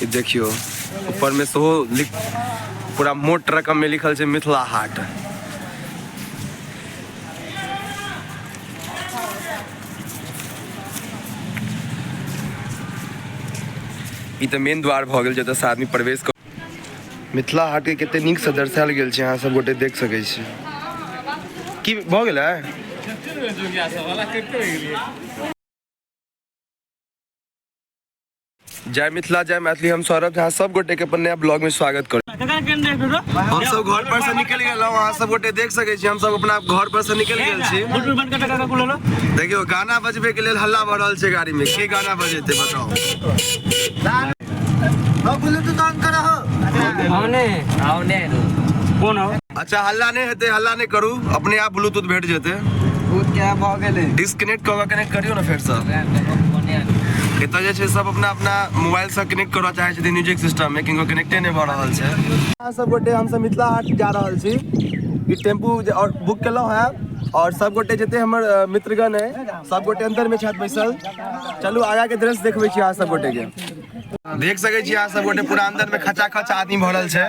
ई देखियौ ऊपरमे सेहो लिख पूरा मोट रकममे लिखल छै मिथिला हाट। ई तऽ मेन द्वार भऽ गेल जतऽसँ आदमी प्रवेश कर मिथिला हाटके कते नीकसँ दर्शायल गेल छै, अहाँ सब गोटे देख सकै छी। की भऽ गेलै? जय मिथिला, जय मैथिली। हम सौरभ झा सब गोटे के अपन नया ब्लॉग में स्वागत करू। हम सब घर पर से निकल गेलहुँ, अहाँ सब गोटे देख सकै छी। हम सब अपना घर पर से निकल गेल छी। देखियौ गाना बजबे के लेल हल्ला भऽ रहल छै गाड़ी में। के गाना बजेते बताओ? अच्छा हल्ला नहीं हेतै, हल्ला नहीं करू, अपने आप ब्लूटूथ भेट जेतै। डिस्कनेक्ट कऽ कनेक्ट करियौ ने फेरसँ। एतऽ जे छै सब अपना अपना मोबाइल से कनेक्ट करऽ चाहै छथिन म्यूजिक सिस्टम में, किनको कनेक्टे नहि भऽ रहल छै। अहाँ सब गोटे हमसब मिथिला हाट जा रहल छी। ई टेम्पू जे और बुक केलहुँ हेँ और सब गोटे जते हमर मित्रगण है सब गोटे अंदर में छथि बैसल। चलू आगा के दृश्य देखबै छी अहाँ सब गोटे के। देख सकै छी अहाँ सब गोटे पूरा अंदर में खचाखच आदमी भरल छै।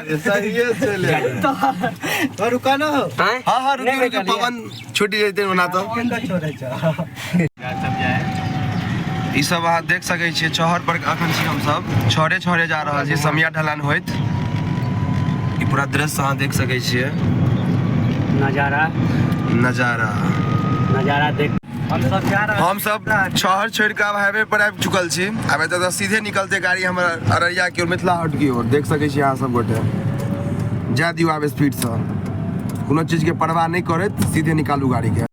रुका ना हो। हाँ हाँ रुकी रुकी, पवन छूटि जेतै ओना तऽ। ई सब अहाँ देख सकै छियै। छहर पर अखन छी हमसब, छहरे छहरे जा रहल छी समिया ढलान होइत। ई पूरा दृश्य अहाँ देख सकै छियै। नजारा नजारा नजारा देख हम सब जा रहल। हम सब शहर छोड़ के अब हाईवे पर आबि चुकल छी। आब एतऽ से सीधे निकलते गाड़ी हमर अररिया की ओर, मिथिला हाट की ओर। देख सकै छी अहाँ सब गोटे। जा दियौ आब स्पीड से, कोनो चीज के परवाह नहि करैत सीधे निकालू गाड़ी के।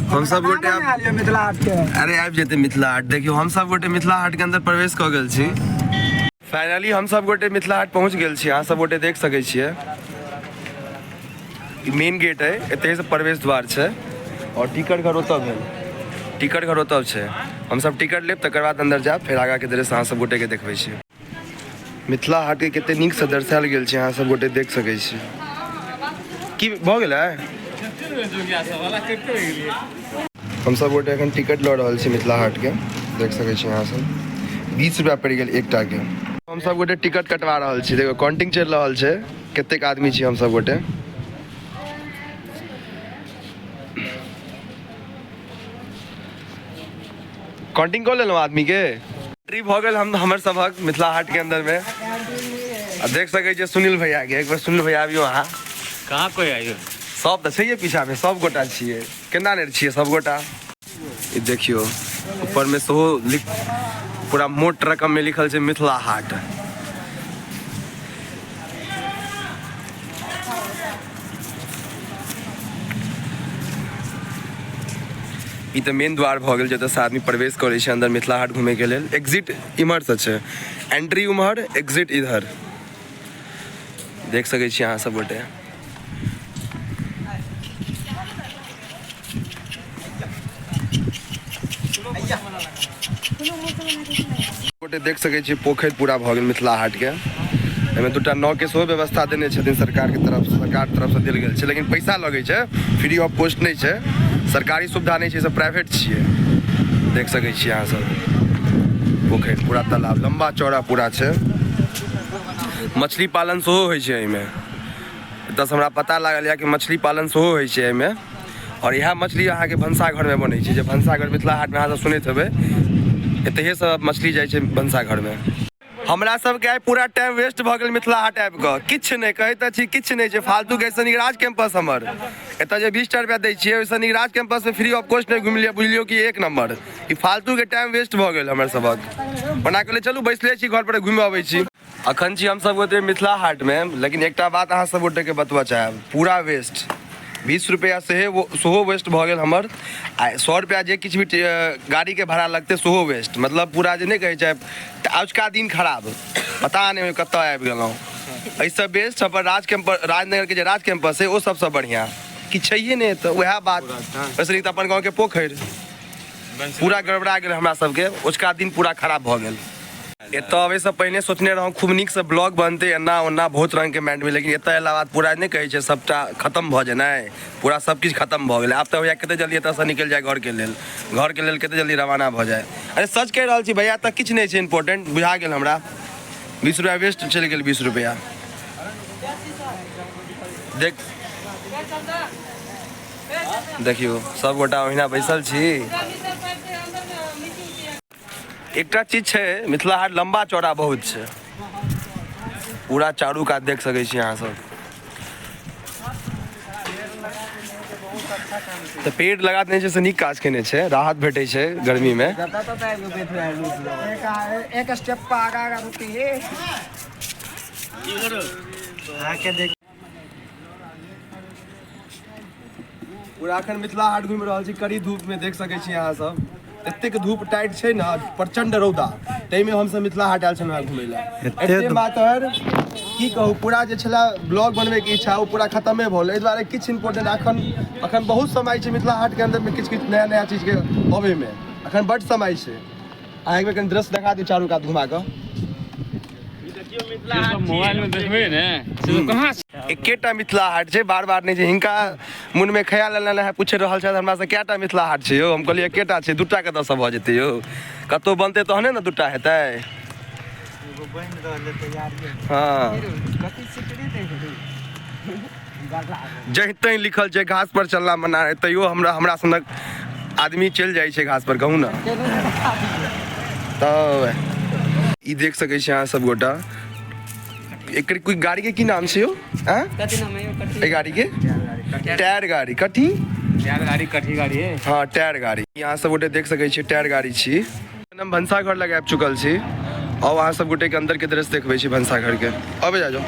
हम सब गोटे आब मिथिला हाट के। अरे आबि जेतै मिथिला हाट। देखियौ हम सब गोटे मिथिला हाट के अंदर प्रवेश कऽ गेल छी। फाइनली हम सब गोटे मिथिला हाट पहुँच गेल छी। अहाँ सब गोटे देख सकै छियै ई मेन गेट है, एतहि से प्रवेश द्वार छै और टिकट घर ओतऽ भेल, टिकट घर ओतऽ छै। हम सब टिकट लेब तकर बाद अंदर जायब, फेर आगा के दृश्य अहाँ सब गोटे के देखबै छी। मिथिला हाट के कते नीक से दर्शायल गेल छै, अहाँ सब गोटे देख सकै छी। की भऽ गेलै? हम सब गोटे एखन टिकट लऽ रहल छी मिथिला हाट के। देख सकै छी अहाँ सब, 20 रुपया पड़ि गेल एकटा के। हम सब गोटे टिकट कटवा रहल छी। देखो काउंटिंग चलि रहल छै, कतेक आदमी छी हम सब गोटे। काउंटिंग कऽ लेलहुँ आदमी के। एंट्री भऽ गेल हम हमर सभक मिथिला हाट के अंदर में। आ देख सकै छियै सुनील भैया के। एक बेर सुनील भैया आबियौ अहाँ। कहाँ कोई आइयो? सब तऽ छैहे पीछा में, सब गोटा छियै। केना नहि छियै सब गोटा? ई देखियौ ऊपर में सेहो लिख पूरा मोट रकम में लिखल छै मिथिला हाट। ई तऽ मेन द्वार भऽ गेल जतऽसँ आदमी प्रवेश करै छै अंदर मिथिला हाट घूमे के लेल। एग्जिट इम्हर से छै, एंट्री उम्हर, एग्जिट इधर। देख सकै छी अहाँ सब गोटे। गोटे देख सकै छी पोखरि पूरा भऽ गेल मिथिला हाट के। एहिमे दूटा नाव के सेहो व्यवस्था देने छथिन सरकार के तरफ, सरकार तरफ से देल गेल छै, लेकिन पैसा लगै छै, फ्री ऑफ कॉस्ट नहि छै, सरकारी सुविधा नहि छै, सब प्राइवेट छियै। देख सकै छी अहाँ सब पोखरि पूरा, तालाब लम्बा चौड़ा पूरा छै। मछली पालन सेहो होइ छै एहिमे। एतऽसँ हमरा पता लागल यऽ कि मछली पालन सेहो होइ छै एहिमे। और इएह मछली अहाँके भनसाघरमे बनै छै, जे भनसाघर मिथिला हाटमे अहाँ सब सुनैत हेबै, एतहिएसँ मछली जाइ छै भनसाघरमे। हमरा सबके आइ पूरा टाइम वेस्ट भऽ गेल मिथिला हाट आबि कऽ। किछु नहि कहैत तऽ छी, किछु नहि छै फालतू के। शनिराज कैंपस हमर एतऽ जे 20 टा रुपया दै छियै, ओहि शनिराज कैंपसमे फ्री ऑफ कॉस्ट नहि घुमि लिअ, बुझलियौ कि एक नंबर। ई फालतू के टाइम वेस्ट भऽ गेल हमर सबक। ओना कहलियै चलू बैसले छी घर पर, घुमि अबै छी। अखन छी हम सब गोटे मिथिला हाट में, लेकिन एकटा बात अहाँ सब गोटे के बतबऽ चाहब, पूरा वेस्ट 20 रुपया सेहो वेस्ट भऽ गेल हमर, आ 100 रुपया जे किछु भी गाड़ी के भाड़ा लगतै सेहो वेस्ट। मतलब पूरा जे नहि कहै छै अजुका दिन खराब, पता नहि कतऽ आबि गेलहुँ। एहिसँ बेस्ट अपन राज कैंपस, राजनगर के जे राज कैंपस है ओ सबसँ बढ़िआँ। कि छैहे नहि तऽ वएह बात, ओहिसँ नीक तऽ अपन गाँवके पोखरि। पूरा गड़बड़ा गेल हमरा सबके, अजुका दिन पूरा खराब भऽ गेल। एतऽ अबैसँ पहिने सोचने रहौं खूब नीकसँ ब्लॉग बनतै एना ओना बहुत रङ्गके माइंडमे, लेकिन एतऽ अयला बाद पूरा नहि कहै छै सबटा खतम भऽ जेनाइ, पूरा सब किछु खतम भऽ गेलै। आब तऽ होइए कते जल्दी एतऽसँ निकलि जाय घरके लेल, घरके लेल कते जल्दी रवाना भऽ जाय। अरे सच कहि रहल छी भैया, एतऽ किछु नहि छै इम्पोर्टेंट, बुझा गेल हमरा। 20 रुपैआ वेस्ट चलि गेल, 20 रुपैआ। देख देखियौ सब गोटा ओहिना बैसल छी। एकटा चीज छै, मिथिला हाट लम्बा चौड़ा बहुत छै, पूरा चारू कात देख सकै छी अहाँ सब। तऽ पेड़ लगा देने छै से नीक काज केने छै, राहत भेटै छै गर्मी में। एक स्टेप पर आगा आगा रुकी है। आके देख पूरा अखन मिथिला हाट घुमि रहल छी कड़ी धूप में, देख सकै छी अहाँ सब। एतेक धूप टाइट छै ने, प्रचंड रौदा, ताहिमे हमसब मिथिला हाट आयल छलहुँ घुमै लए। एते मातर की कहू, पूरा जे छलै ब्लॉग बनबैके इच्छा ओ पूरा खतमे भऽ गेल। एहि दुआरे किछु इम्पोर्टेंट अखन अखन बहुत समय छै मिथिला हाटके अन्दरमे किछु किछु नया नया चीजके अबैमे, अखन बड्ड समय छै। अहाँ एक बेर कनि दृश्य देखा दियौ चारू कात घुमा कऽ। मोबाइल में देखबे ने से तो कहाँ एकेटा मिथिला हाट छै, बार बार नहि छै। हिनका मोनमे ख्याल एलनि है, पूछि रहल छथि हमरा से कएटा मिथिला हाट छै यौ। हम कहलियै एकेटा छै, दूटा कतऽसँ भऽ जेतै यौ? कतहु बनतै तहने ने दूटा हेतै। हँ, जहि तहि लिखल छै घास पर चलना मना है, तैयो हमरा हमरा सनक आदमी चलि जाइ छै घास पर। कहू ने तऽ ई देख सकै छी अहाँ सब गोटा, एकर कोई गाड़ी के की नाम छै यौ? आँ, एहि गाड़ी के टायर गाड़ी, कथी टायर गाड़ी, कथी गाड़ी है? हाँ, टायर गाड़ी। यहाँ सब गोटे देख सकै छी टायर गाड़ी छी। हम भनसाघर लग आबि चुकल छी और अहाँ सब गोटे के अंदर के दृश्य देखबै छी भनसाघर के। अबे जा जाओ।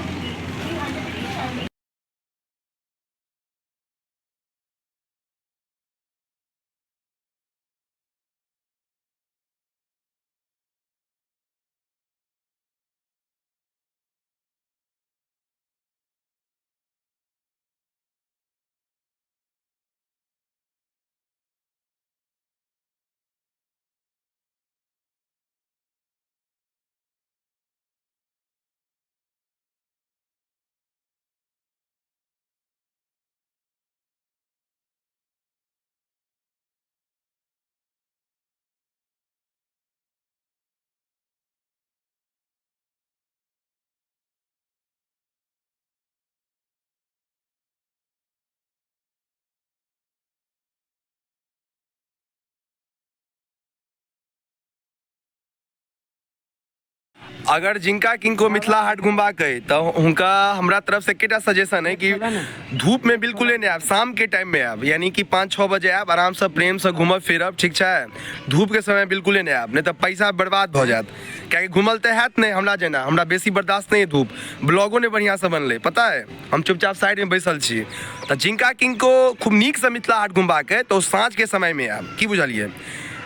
अगर जिनका किनको मिथिला हाट घुमबाक अइ तऽ हुनका हमरा तरफ से एकेटा सजेशन है कि धूप में बिल्कुले नहि आयब, शाम के टाइम में आयब, यानी कि 5-6 बजे आयब, आराम से प्रेम से घूमब फिरब, ठीक छै? धूप के समय बिल्कुले नहि आयब, नहि तऽ पैसा बर्बाद भऽ जायत, कियाकि घूमल तऽ हैत नहि हमरा जेना, हमरा बेसी बर्दाश्त नहि धूप, ब्लॉगो नहि बढ़िआँसँ बनलै, पता है, हम चुपचाप साइडमे बैसल छी। तऽ जिनका किनको खूब नीकसँ मिथिला हाट घुमबाक अइ तऽ ओ साँझके समयमे आयब, की बुझलियै?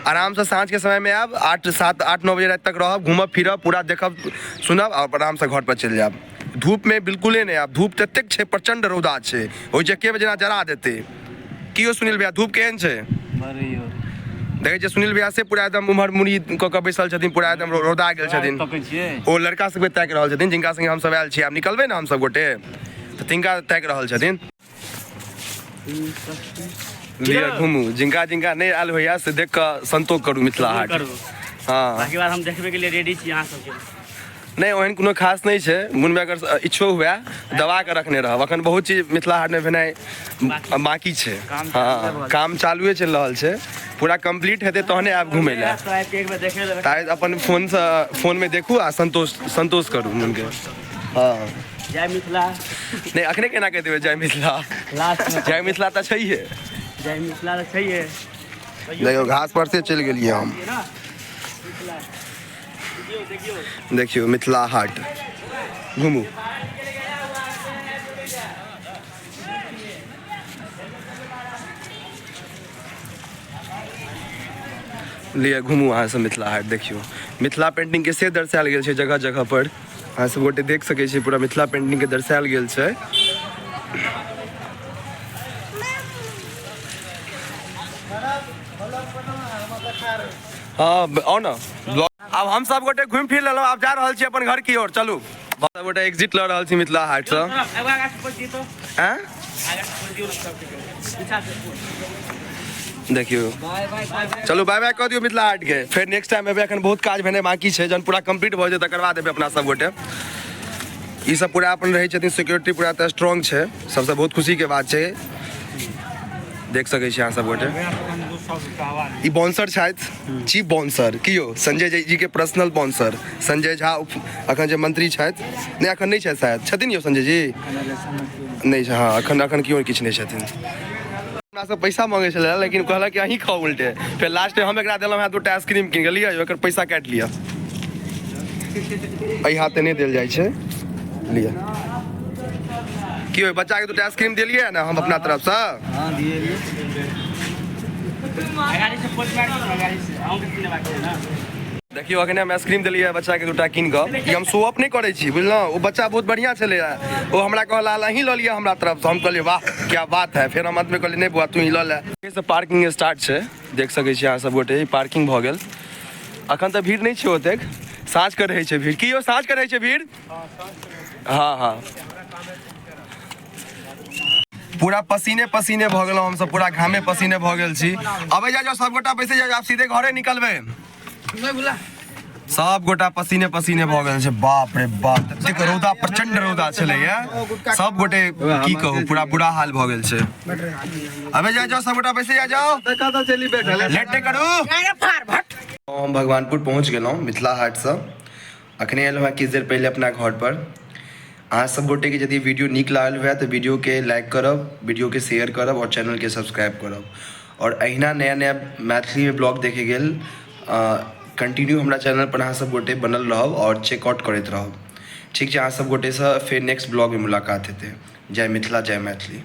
आरामसँ साँझके समयमे आयब, 8 7 8 9 बजे राति तक रहब, घूमब फिरब, पूरा देखब सुनब आ आरामसँ घर पर चलि जायब। धूपमे बिल्कुले नहि आयब, धूप ततेक छै, प्रचण्ड रौदा छै, होइ छै एके बेर जेना जरा देतै। की यौ सुनील भैया, धूप केहन छै? देखै छियै सुनील भैया से पूरा एकदम उम्हर मुड़ी कऽ कऽ बैसल छथिन, पूरा एकदम रौदा गेल छथिन। ओ लड़का सबके ताकि रहल छथिन जिनका संगे हमसब आयल छी। आब निकलबै ने हमसब गोटे तऽ तिनका ताकि रहल छथिन। लिअ घुमू, जिनका जिनका नहि आयल होइया से देख कऽ संतोष करू मिथिला हाट। हँ, बाकी बात हम देखबे के लिए रेडी छी अहाँ सबके। नहि, ओहन कोनो खास नहि छै, मोनमे अगर इच्छो हुए दबा कऽ रखने रहब, अखन बहुत चीज मिथिला हाटमे भेनाइ बाँकी छै। हँ, काम चालुए चलि रहल छै, पूरा कम्प्लीट हेतै तहने आयब घुमै लए। ताहि अपन फोनसँ फोनमे देखू आ संतोष संतोष करू मोनके। हँ, जय मिथिला। नहि, अखने केना कहि देबै जय मिथिला? लास्ट जय मिथिला तऽ छैहे, जय मिथिला तऽ छैहे। देखियौ घास पर से चलि गेलियै हम। देखियौ मिथिला हाट घुमू। लिअ घुमू अहाँ सब मिथिला हाट। देखियौ मिथिला पेंटिंग के से दर्शायल गेल छै जगह जगह पर, अहाँ सब गोटे देख सकै छी पूरा मिथिला पेंटिंग के दर्शायल गेल छै। हाँ, आओ ना। आब हम सब गोटे घुमि फिर लेलहुँ, आब जा रहल छी अपन घर की ओर। चलू, सब गोटे एग्जिट लऽ रहल छी मिथिला हाट सँ। आँय? देखियौ, चलू, बाय बाय कऽ दियौ मिथिला हाट के। फेर नेक्स्ट टाइम एबै। एखन बहुत काज भेनाइ बाकी छै। जहन पूरा कम्प्लीट भऽ जेतै, तकर बाद एबै अपना सब गोटे। ई सब पूरा अपन रहै छथिन, सिक्योरिटी पूरा तऽ स्ट्रॉन्ग छै। सबसँ बहुत खुशीके बात छै। देख सकै छी अहाँ सब गोटे, ई बाउंसर छथि, चीफ बाउंसर। की यौ संजय जी के पर्सनल बाउंसर संजय झा, अखन जे मंत्री छथि। नहि, अखन नहि छथि शायद। छथिन यौ संजय जी? नहि छै। हँ, अखन अखन केओ किछु नहि छथिन। हमरा से पैसा मांगे छलै, लेकिन कहलक कि अहीं खाउ उल्टे। फेर लास्ट हम एकरा देलहुँ हँ दूटा आइसक्रीम कीन के। लिअ, एकर पैसा काटि लिअ। एहि हाथे नहि देल जाइ छै, लिअ। की होय, बच्चा के दूटा आइसक्रीम देलियै ने हम अपना तरफसँ? हाँ, दिए। गाड़ी से पोस्ट मार, गाड़ी से अहूँके किने छै ने। देखियौ, अखने हम आइसक्रीम देलियै बच्चा के दूटा कीन कऽ। ई हम शो ऑफ नहि करै छी, बुझलहुँ? ओ बच्चा बहुत बढ़िआँ छलैए। ओ हमरा कहला, अहीं लऽ लिअ हमरा तरफसँ। हम कहलियै, वाह, क्या बात है। फेर हम अंतमे कहलियै, नहि बौआ, तू ही लऽ ले। से पार्किंग स्टार्ट छै। देख सकै छी अहाँ सब गोटे, ई पार्किंग भऽ गेल। अखन तऽ भीड़ नहि छै ओतेक, साँझ के रहै छै भीड़। की यौ, साँझ के रहै छै भीड़? हँ हँ पूरा पसीने पसीने भऽ गेलहुँ हमसब, पूरा घामे पसीने भऽ गेल छी। अबै जाउ जाउ, सब गोटा बैसे जाउ। आब सीधे घरे निकलबै। सब गोटा पसीने पसीने भऽ गेल छै। बाप रे बाप, ततेक रौदा, प्रचंड रौदा छलैया। सब गोटे की कहू, पूरा बुरा हाल भऽ गेल छै। अबे जाउ जाउ, सब गोटा बैसे जाउ जाउ, लेट नहि करू। हम भगवानपुर पहुँच गेलहुँ मिथिला हाटसँ। अखने एलहुँ हँ किछु देर पहिले अपना घर पर। अहाँ सब गोटेके यदि वीडियो नीक लागल हुए तऽ वीडियोके लाइक करब, वीडियोके शेयर करब आओर चैनलके सब्सक्राइब करब। आओर अहिना नया नया मैथिलीमे ब्लॉग देखै गेल कंटिन्यू हमरा चैनल पर अहाँ सब गोटे बनल रहब आओर चेकआउट करैत रहब। ठीक छै, अहाँ सब गोटेसँ फेर नेक्स्ट ब्लॉगमे मुलाकात हेतै। जय मिथिला, जय मैथिली।